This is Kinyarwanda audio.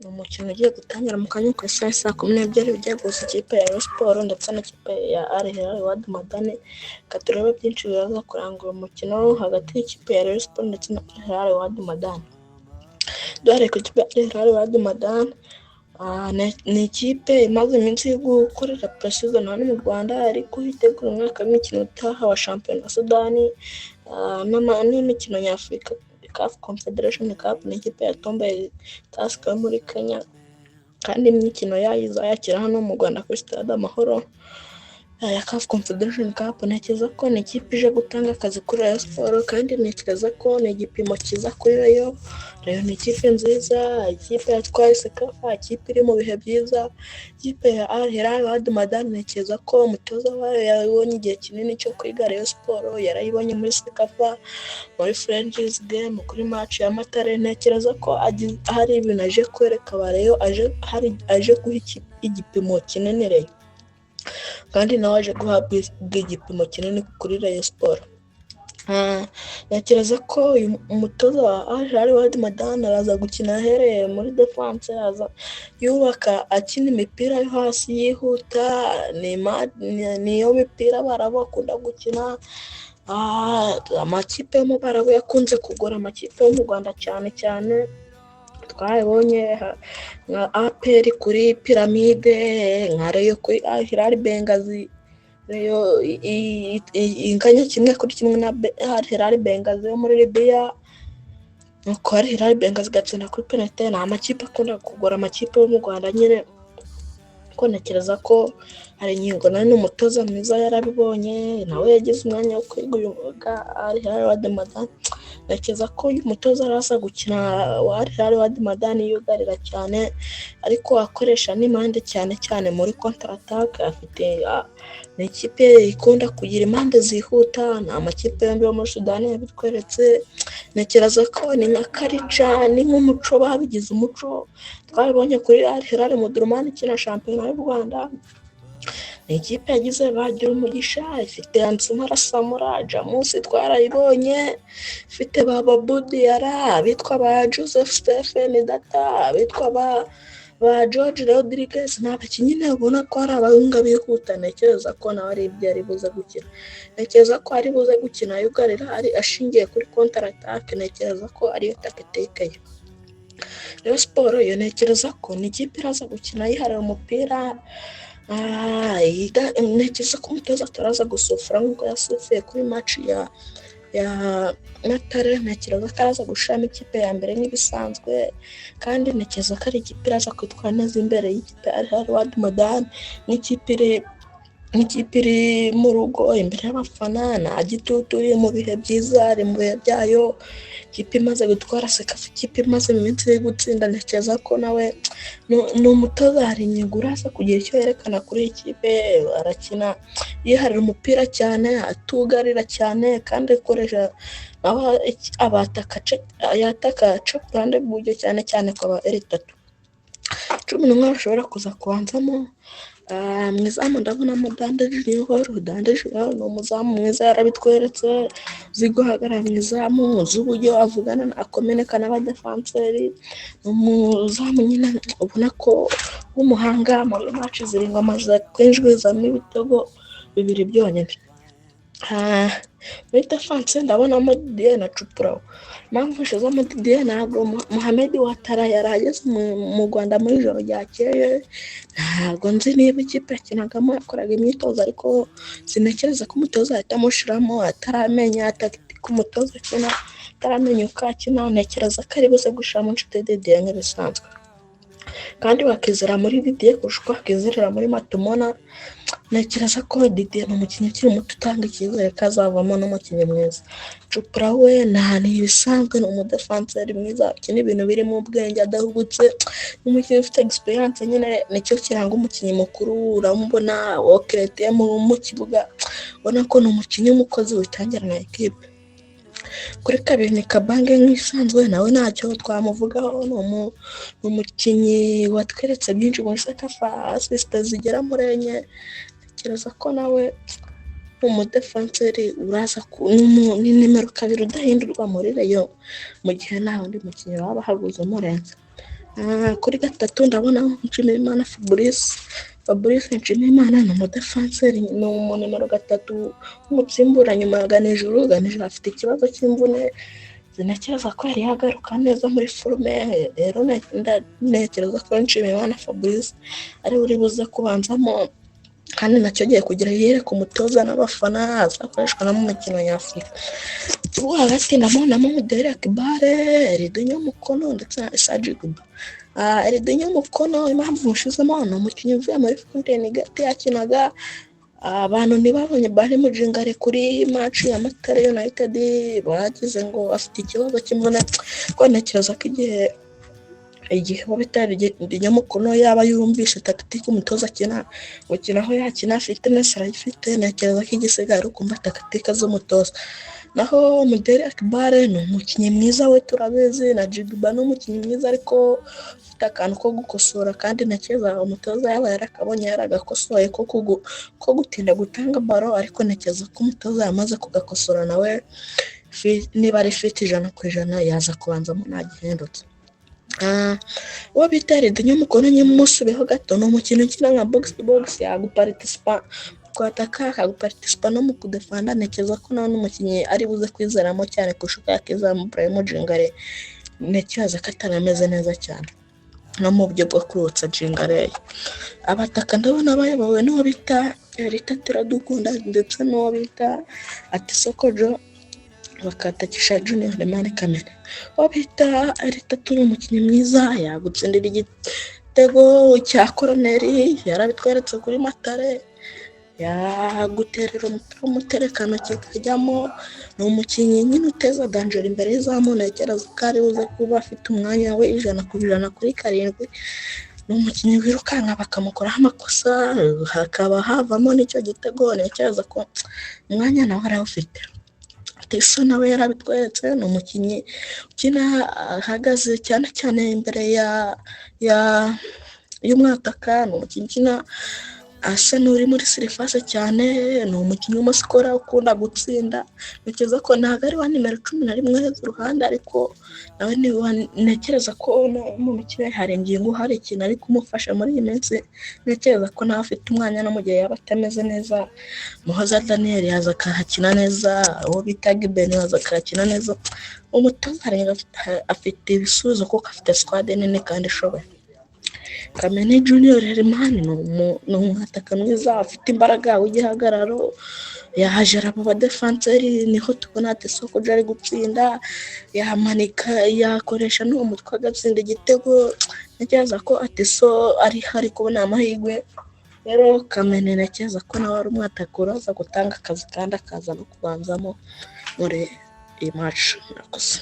Ni umukino ugiye gutangira mu kanya ku isaha ya saa 12, ugiye guhuza ikipe ya Rayon Sports ndetse n'ikipe ya Al Hilal Wad Madani. Reka turebe byinshi biraza kuranga uyu mukino hagati y'ikipe ya Rayon Sports ndetse na Al Hilal Wad Madani. Duhereye ku ikipe ya Al Hilal Wad Madani, ni ikipe imaze iminsi iri gukorera pre-season hano mu Rwanda, ariko itegura umwaka w'imikino utaha wa shampiyona ya Sudani n'imikino nyafurika, CAF Confederation Cup. Ni ikipe yatomboye Tusker yo muri Kenya, kandi imikino yayo izayakira hano mu Rwanda kuri Stade Amahoro ya CAF Confederation Cup. Ntekereza ko ni ikipe ije gutanga akazi kuri Rayon Sports, kandi ntekereza ko ni igipimo cyiza kuri Rayon. Rayon ni ikipe nziza, ikipe yatwaye CECAFA, ikipe iri mu bihe byiza. Ikipe ya Al Hilal Wad Madani, ntekereza ko umutoza wayo yabonye igihe kinini cyo kwiga Rayon Sports, yarayibonye muri CECAFA, muri friendly game, kuri match ya Matare. Ntekereza ko hari ibintu aje kwereka aba Rayon, aje guha igipimo kinini Rayon, kandi nawe aje guhabwa igipimo kinini kuri Rayon Sports. Ntekereza ko uyu mutoza wa Al Hilal Wad Madani araza gukina ahereye muri défense, aza yubaka, akina imipira yo hasi yihuta. Niyo mipira Abarabu bakunda gukina. Amakipe yo mu Barabu yakunze kugora amakipe yo mu Rwanda cyane cyane. Twabonye nka APR kuri Pyramids, nka Rayon kuri Al Hilal Benghazi. Rayon inganya 1-1 na Al Hilal Benghazi yo muri Libiya, nuko Al Hilal Benghazi igatsinda kuri penalite. Ni amakipe akunda kugora amakipe yo mu Rwanda nyine, ko ntekereza ko hari ingingo nawe ni umutoza mwiza, yarabibonye, nawe yagize umwanya wo kwiga uyu mwuga Al Hilal Wad Madani. Ntekereza ko uyu mutoza araza gukina wa Al Hilal Wad Madani yugarira cyane, ariko akoresha n'impande cyane cyane muri contre-attaque. Afite, ni ikipe ikunda kugira impande zihuta, ni amakipe yombi yo muri Sudani yabitweretse. Ntekereza ko ni nka culture, ni nk'umuco, babigize umuco. Twabibonye kuri Al Hilal Omdurman ikina shampiyona y'u Rwanda. Ni ikipe yagize bagira umugisha, ifite Ansumana Samura Jamusi, twarayibonye, ifite ba Babou Diarra, abitwa ba Joseph Stephen Data, abitwa ba George Rodriguez. Ni abakinnyi ubona ko ari abahunga bihuta. Ntekereza ko nawe ari ibyo ari buze gukina. Ntekereza ko ari buze gukina yugarira, ari ashingiye kuri contre-attaque. Ntekereza ko ariyo tactique ye. Rayon Sports yo, ntekereza ko ni ikipe iraza gukina yiharira umupira. Ntekereza ko umutoza ataraza gusufura nk'uko yasufuye kuri match ya Matare. Ntekereza ko araza gushiramo ikipe ya mbere nk'ibisanzwe, kandi ntekereza ko ari ikipe iraza kwitwara neza imbere y'ikipe ya Al Hilal Wad Madani, nk'ikipe iri mu rugo imbere y'abafana, nta gitutu, iri mu bihe byiza, ari mu bihe byayo, ikipe imaze gutwara CECAFA, ikipe imaze iminsi iri gutsinda. Ntekereza ko nawe ni umutoza, hari inyungu uraza kugira icyo yerekana kuri iyi kipe. Arakina yiharira umupira cyane, atugarira cyane, kandi akoresha abataka, yataka aca ku ruhande rw'iburyo cyane cyane kwa ba Eritatu. 11 bashobora kuza kubanzamo: mu izamu ndabonamo Dande Junior. Dande Junior ni umuzamu mwiza, yarabitweretse, uzi guhagarara mu izamu, uzi uburyo avugana, akominika n'abadefanseri. Ni umuzamu nyine ubona ko w'umuhanga. Muri match 7 amaze kwinjizamo ibitego bibiri byonyine. Muri défense ndabonamo Didier na Cupurawo. Impamvu nshizemo Didier, ntabwo Mohamed Watara yari ageze mu Rwanda muri ijoro ryakeye. Ntabwo nzi niba ikipe yakinagamo yakoraga imyitozo, ariko sintekereza ko umutoza ahita amushiramo ataramenya tactique umutoza akina, ataramenya uko akina. Ntekereza ko ari buze gushiramo Nshuti Didier nk'ibisanzwe, kandi bakizera muri Didier kurusha uko bakizerera muri Matumona. Ntekereza ko Didier ni umukinnyi ukiri muto utanga icyizere ko azavamo n'umukinnyi mwiza. Cupra we nta ni ibisanzwe, ni umudefanseri mwiza akina ibintu birimo ubwenge, adahubutse, ni umukinnyi ufite experience nyine, nicyo kiranga umukinnyi mukuru. Uramubona work rate mu kibuga, ubona ko ni umukinnyi w'umukozi witangira na ekipe. Kuri kabiri ni Kabange nk'ibisanzwe, nawe ntacyo twamuvugaho, ni umukinnyi watweretse byinshi muri CECAFA, assist zigera muri enye. Ntekereza ko nawe ni umudefanseri uraza, ni nimero 2 udahindurwa muri Rayon mu gihe nta wundi mukinnyi waba ahaguze umurenze. Kuri gatatu ndabona Nshimiyimana Fabrice. Fabrice Nshimiyimana ni umudefanseri, ni umunimero 3 w'umutsimbura nyuma ya Ganijuru. Ganijuru afite ikibazo cy'imvune, sintekereza ko yari yagaruka neza muri forme. Rero ntekereza ko Nshimiyimana Fabrice ari uri buze kubanzamo, kandi nacyo gihe kugira yereke umutoza n'abafana, azakoreshwa no mu mikino nyafurika. Kibuga hagati ndabonamo Muderi Akbar, Eridinyo Mukono ndetse na Issa Jigba. Eridinyo Mukono, impamvu mushizemo, ni umukinnyi uvuye muri Fountain Gate yakinaga, abantu ntibabonye Bari Mujingare kuri match ya Mathare United, bagize ngo afite ikibazo cy'imvune. Ko ntekereza ko igihe uwo bita Eridinyo Mukono yaba yumvishe tactique umutoza akina gukina, aho yakina fitness arayifite, ntekereza ko igisigaye ari ukumva tactique z'umutoza. Naho Muderi Akbar ni umukinnyi mwiza, we turabizi, na Jigba ni umukinnyi mwiza ariko ufite akantu ko gukosora, kandi ntekereza umutoza yaba yarakabonye yaragakosoye ko gutinda gutanga ballon, ariko ntekereza ko umutoza yamaze kugakosora, nawe niba ari fit 100% yaza kubanzamo nta gihindutse. Uwo bita Eridinyo Mukono nyimusubiyeho gato, ni umukinnyi ukina nka box to box, yaguparitisipa kwataka, akaguparitisipa no mu kudefanda. Ntekereza ko nawe n'umukinnyi ari buze kwizeramo cyane kurusha uko yakizeramo Ibrahim Jingare, ntekereza ko atarameze neza cyane no mu buryo bwo kurutsa Jingare. Abataka ndabona bayobowe n'uwo bita Rita Tiradukunda ndetse n'uwo bita Atisokojo, bakatakisha Junior Lemani Kamere. Uwo bita Ritatu ni umukinnyi mwiza, yagutsindira igitego cya koroneri, yarabitweretse kuri Mathare, yaguterera umupira w'umuterekano kikajyamo. Ni umukinnyi nyine uteza danger imbere y'izamu, ntekereza ko ari buze kuba afite umwanya we 100% kuri 7. Ni umukinnyi wirukanka bakamukoraho amakosa, hakaba havamo n'icyo gitego, ntekereza ko umwanya nawe arawufite. Tiso nawe yarabitweretse, ni umukinnyi ukina ahagaze cyane cyane imbere ya y'umwataka, ni umukinnyi ukina asa n'uri muri surface cyane, ni umukinnyi w'umusikora ukunda gutsinda. Ntekereza ko ntabwo ari wa nimero 11 uheza uruhande, ariko nawe ntekereza ko mu mikino hari ingingo, hari ikintu ari kumufasha muri iyi minsi, ntekereza ko nawe afite umwanya no mu gihe yaba atameze neza. Muhoza Daniel yaza akahakina neza, uwo bita Gibeni yaza akahakina neza. Umutoza afite ibisubizo kuko afite squad nini kandi ishoboye. Kamene Junior Herman ni umwataka mwiza, afite imbaraga, w'igihagararo, yahajera abo badefanseri, niho tubona ati soko ari gutsinda, yamanika, yakoresha n'uwo mutwe agatsinda igitego. Ntekereza ko Atiso ari kubona amahirwe. Rero Kamene ntekereza ko nawe ari umwataka uraza gutanga akazi kandi akaza no kubanzamo muri iyi match. Murakoze.